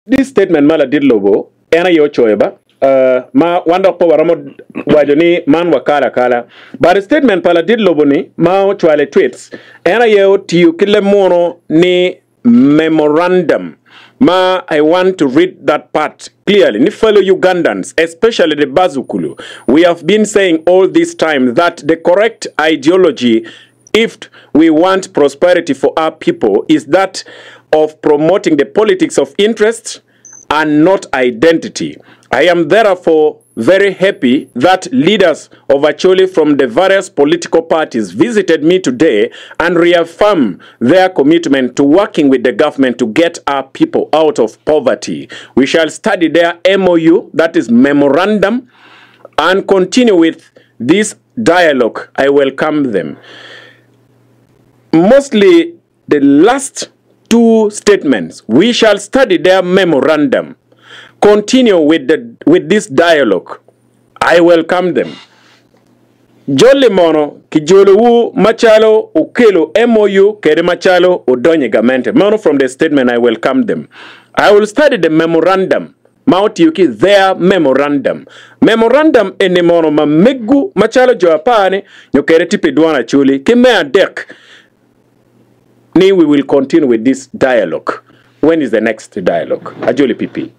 This statement ma ladit lobo en aye ocoyo ba ma wan dok pe waromo waco ni man wakalo akala but statement pa ladit lobo ni ma ocwalo i tweets en aye otiyo ki leb munu ni memorandum ma I want to read that part clearly ni fellow Ugandans especially the Bazukulu we have been saying all this time that the correct ideology if we want prosperity for our people is that of promoting the politics of interest and not identity. I am therefore very happy that leaders of Acholi from the various political parties visited me today and reaffirm their commitment to working with the government to get our people out of poverty. We shall study their MOU, that is memorandum, and continue with this dialogue. I welcome them. Mostly the last two statements, we shall study their memorandum, continue with, the, with this dialogue. I welcome them. Jolli mono kijolowu macalo okelo MOU kede macalo odonyo i gamente. Meno from the statement I welcome them. I will study the memorandum ma otiyo ki their memorandum. Memorandum eni mono ma megu macalo jo apar-ni nyo kede tye pi dwon Acholi ki me adek ni we will continue with this dialogue. When is the next dialogue? Ajoli PP.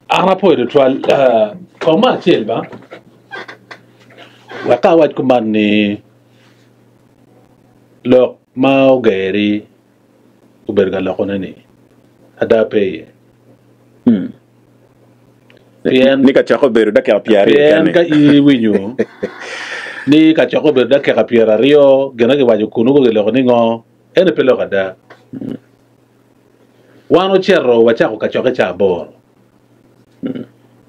An apwoyo tutwal kong me acel ba wek ka awac kuman ni lok ma ogeri obedo ka lokone ni ada pe iye. Pien Ni kacokke obedo dakika pyeraryo pien kene. ka in iwinyo ni kacokke obedo dakika pyeraryo, gin ma kiwaco kunnu ko giloko ni ngo, ento pe lok ada. Wan ocito wacako kacokke ca aboro,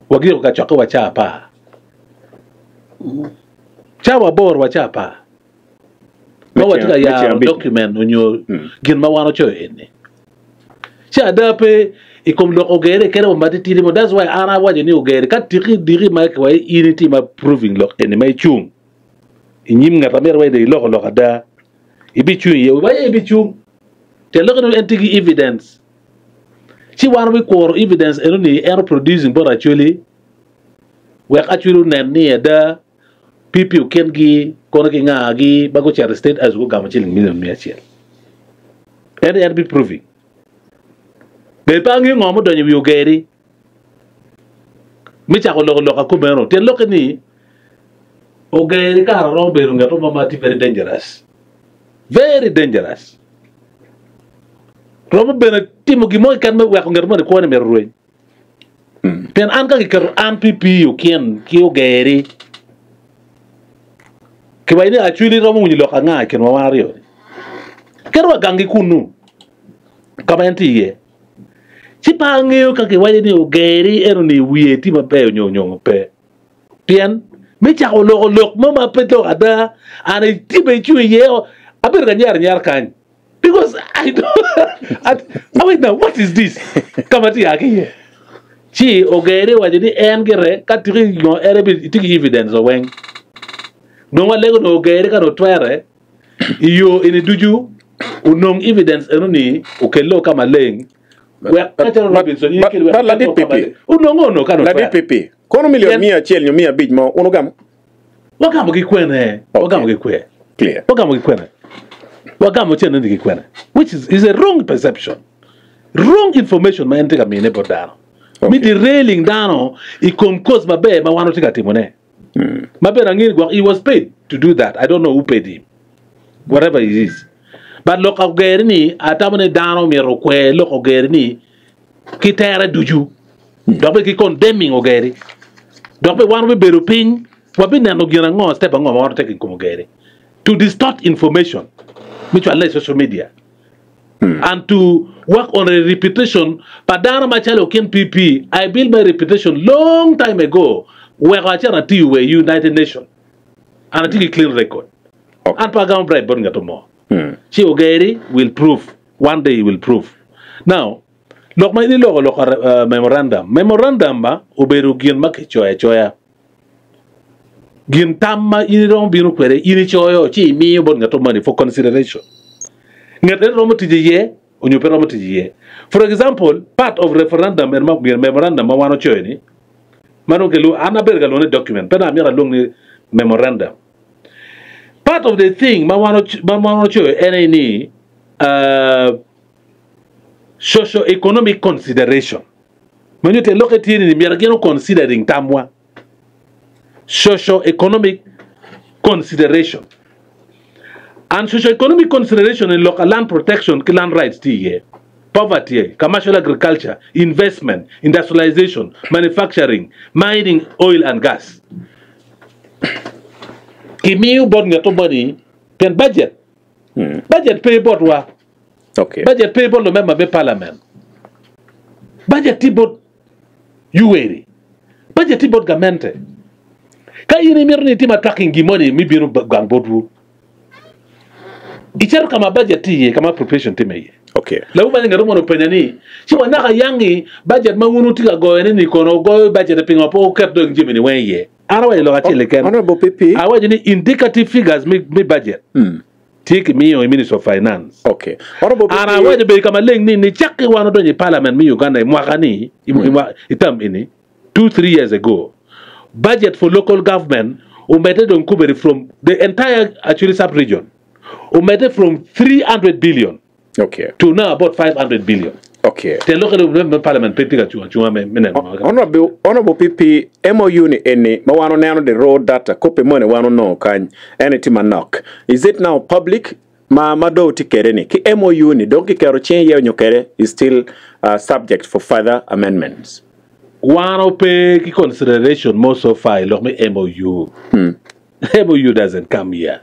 wagiko kacokke wa ca apar. Cawa aboro wa ca apar. Ma watye ka yaro document onyo gin ma wan ocoyo eni. Ci ada pe i kom lok ogere kene wa matitidi mo. That's why an awaco ni ogere ka tiki diki ma kiwaco in itye ma proving lok eni ma icung i nyim ngat amito wa i iloko lok ada ibicung iye waye ibicung tyen lok eno en tye ki evidence ci wan wikuro evidence eno ni en oproducing bot Acholi wek Acholi onen ni ada PP okingi kono ki ngagi ma gucito i State House gugamo ciling million miya acel. Ento en bi proving. Bene pe angeyo ngo mudonyo i wi Ogeri me cako loko lok akumeno. Tyen lokke ni Ogeri kara romo bedo ngat mo ma tye very dangerous. Very dangerous. Romo bene timo gin mo keken me weko ngat moni kwone myero orweny. Pien an ka giketo an pi pii okin ki ogeri, kiwaco ni Acholi romo winyo lok anga i kinwa wan aryo-ni? Ket wa ganggi kunnu ka ma en tye iye. Ci pe angeyo ka kiwaco ni ogeri eno-ni wiye tye maber nyo nyo pe. Pien me cako loko lok mo ma pe lok ada, an itye bene icung iye, abedo ka nyero anyera kany. Because I don't, I, I wait now, what is this? Ka ma tye a ki iye. Ci ogere owaco ni en gire ka tiki ngo en ebi tye ki evidence o weng. Dong walego ni ogere ka dong twere i yo eni ducu onong evidence eno ni okello ka maleng wek ka calo Robinson in But, ikel wek but ladit okello ka pipi, maleng. Onongo ono ka dong ladit twere. pipi, kono milion Pien miya acel nyo miya abic mo un wugamo? Wagamo ki kwene? Wagamo Okay. ki kwe? Clear. Wagamo ki kwene? Wagamo cene ni ki kwene? Which is, is a wrong perception. Wrong information ma en tye ka mine bot dano. Me Okay. derailing dano i kom course maber ma wan watye ka timone. Ma bene angeyo ni gwok he was paid to do that. I don't know who paid him. Whatever it is. But lok ogeri ni atamo ni dano myero okwer lok ogeri ni ki tere ducu dok bene ki condemning ogeri dok bene wan wabibedo piny wabineno gin ango step ango ma wan wateko i kom ogeri to distort information me cwale i social media and to work on a reputation pa dano macalo okin PP I build my reputation long time ago weko acito atiyo wa i United Nation and atye ki clean record Okay. an pe agamo bribe bot ngat mo ci ogeri will prove One day he will prove. Now, lok ma in iloko lok uh, memorandum. Memorandum ba obedo gin ma kicoyo acoya. Gin tam ma in iromo bino kwede in icoyo ci imiyo bot ngat moni for consideration. Ngat en romo tic iye. onyo pe romo tic iye. For example, part of referendum en ma memorandum ma wan ocoyo ni ma dong kilwongo an abedo ka lwongo ni document pe dong amyero alwong ni memorandum. Part of the thing ma wan ma wan ocoyo en aye ni uh, socio economic consideration ma nyuto tyen lokke tye ni myero gin o considering tamwa socio economic consideration and socio economic consideration ni lok a land protection ki land rights tye iye poverty, commercial agriculture, investment, industrialization, manufacturing, mining, oil and gas. Kimiyo bot ngeto moni pien budget budget pe botwa. Okay. Budget pe bot lumemba me parliament. Budget tye bot Yuweri. Budget tye bot gamente. Ka in imito ni itim attacking gin moni mi bino gang botwu, icito ka ma budget tye iye, ka ma appropriation timme iye. Okay. Lawu ma ngeto mono openya ni, ci wanaka yangi budget ma wun wutye ka goyone ni kono wugoyo budget pingo pe wuket dong jami ni weng iye? An awaco lok acel keken. Honorable PP. Awaco ni indicative figures me, me budget. Tye ki miyo i Ministry of Finance. Okay. Honorable An PP. awaco bedo ka maleng ni nicakke wan odonyo i parliament me Uganda i mwaka ni, i, i, i term eni, two, three years ago, budget for local government omedde dong kubedi from the entire Acholi sub region omedde from 300 billion Okay. to now about 500 billion. Okay. Tyen lokke dong me parliament pe tye ka cung acunga me, me neno ngo ka. Honorable, Honorable PP, MOU ni eni ma wan oneno the raw data kopi moni wan onongo kany eni tye manok. Is it now public ma ma dong wutye kede ni ki MOU ni dong kiketo cing iye onyo kede is still uh, subject for further amendments? Wan ope ki consideration mo so far i lok me MOU. MOU doesn't come here.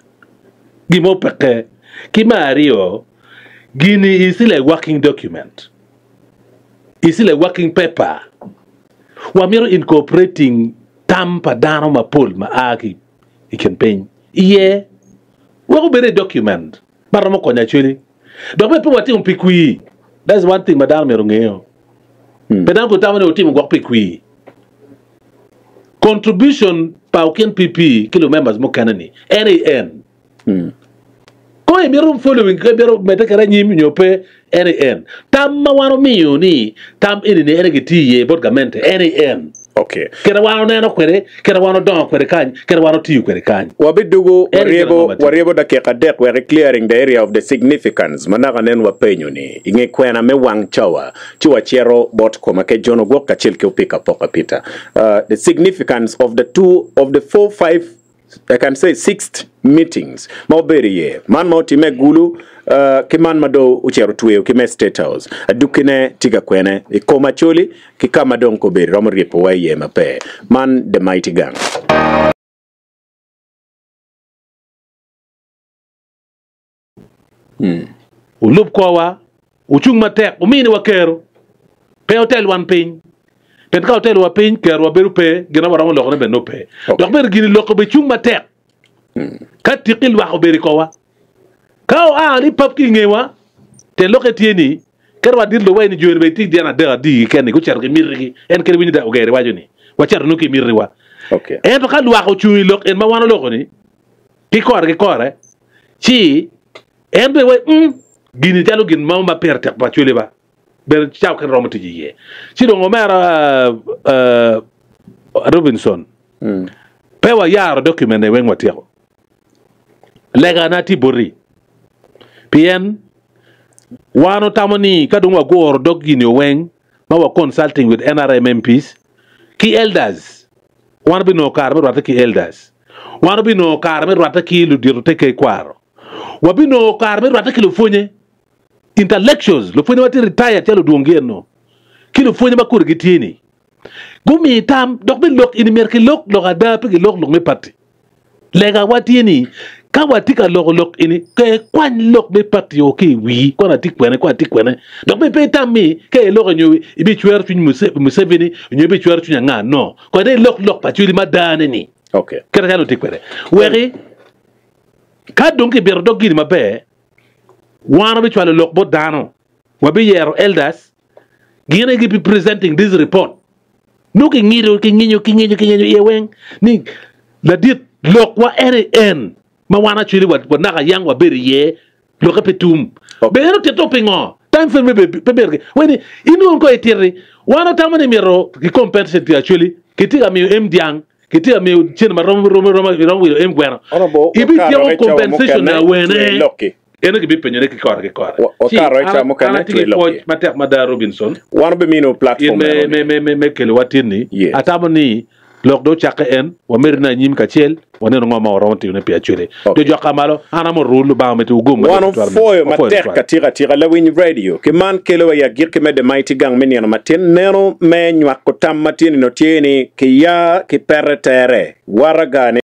Gin mo peke. Ki me aryo, gini is still a working document. Is still a working paper. Wamito incorporating tam pa dano mapol ma a ki i kin piny iye wek obed i document ma romo konyo actually. Dok bene pe watimo pi kwir. That's one thing ma dano myero ongeyo. Pe dano kong tamo ni otimo gwok pi kwir. Contribution pa okin PP ki lu members mukene ni en aye en. Kong imito following ka imito medde kwede anyim nyo pe en aye en. Tam ma wan omiyo ni tam eni ni en aye gitiyo iye bot gamente en aye en. Okay. Kite wan oneno kwede, kite wan odongo kwede kany, kite wan otiyo kwede kany. Wabidugo En aye gin waryebo ango ma tye. waryebo dakika adek wek i clearing the area of the significance ma naka nen wapenyo ni i nge kwena me wang cawa ci wacito bot koma ke John Ogwok kacel ki Opika Poka Peter. Uh, the significance of the two of the four five I can say sixth meetings ma obedo iye man ma otimme i Gulu uh, ki man ma dong ocito otweyo ki me State House. Adukkine tye ka kwene i kom Acholi ki ka ma dong kobedo romo ryepowa iye maber. Man The Mighty Gang. Wulub korwa, wucung matek, wuminiwa kero. Pe wutel wan piny, pien ka wutelowa piny, kerowa bedo pe, gin ma waromo lokone bene nongo pe. Dok bene gin i lok obicung matek ka tiki lwak obedo i korwa. Ka oa ni pap ki i ngewa, tyen lokke tye ni, kadi wa dit luweny ni joni bene gitye ki dyano adek adi keken-ni, gucito ki mitigi. En kadi winyo Ogeri waco ni, Wacito nongo ki mitiwa. Ento ka lwak ocung i lok en ma wan oloko-ni, ki kore ki kore, ci en bene waco ni, Gini calo gin mo ma pire tek pa cwele ba, bene cawa kene romo tic iye. Ci dong omera Robinson, pe wayaro document-ni weng watyeko. Legana tye boti, pien wan otamo ni ka dong waguro dog gini weng ma wa consulting with NRM MPs ki elders, Wan obinongo kare me rwatte ki elders. Wan obinongo kare me rwatte ki ludito te ker kwaro. Wabinongo kare me rwatte ki lupwonye, intellectuals, lupwonye ma tye retired calo odwongi eno, ki lupwonye ma kodi gitye ni. Gumi tam, dok me lok eni myero kilok lok ada pe gilok lok me party. Legawa tye ni ka watye ka loko lok eni, ke kwany lok me party o ki i wii, kono atye kwene, kono atye kwene. Dok bene pe itam ni ka iloko nyo ibicwero cwiny Museveni nyo ibicwero cwiny anga, no. Kono dong ilok lok pa cwili madane ni Okay. kite calo itye kwede. Weki ka dong kibito dog gini maber, wan wabicwalo lok bot dano, wabiyero elders, gin aye gibi presenting this report. Nongo kingido, kinginyo, kinginyo, kinginyo iye weng ni ladit lokwa en aye en ma wan actually wa, wa naka yang wabedo iye lokke pe tum. Okay. Bene en otito pingo? Time frame me pe bedo ki weni inongo ko ititi wan otamo ni myero ki compensate pi Acholi kitye ka miyo em dyang kitye ka miyo cente ma rom rom rom iromo wilo em gweno Honorable, ibi wakato tyeko ki cawa compensation mukene, awene twe lokki. eno kibipenyone ki kore ki kore. Wa- Ci Wakato i an cawa an mukene, atye twe ki pwoc lokki. matek mada Robinson Wan obimino in platform me eno me ni. me me me kelowa tin-ni. Yes. Atamo ni Lok dong ocakke en, wamedde anyim kacel, waneno ngo ma waromo timone pi Acholi. Ok. Jo jwaka malo, an amoto wun Lubanga omeddi wugum Wan matek tutwal. opwoyo Wapwoyo matek tutwal. atika atika lawiny radio ki man kelo wa i agikki me The Mighty Gang me nino matin. Neno me nywako tam ma tye nino tye ni ki ya ki pete tere. Waraga ni.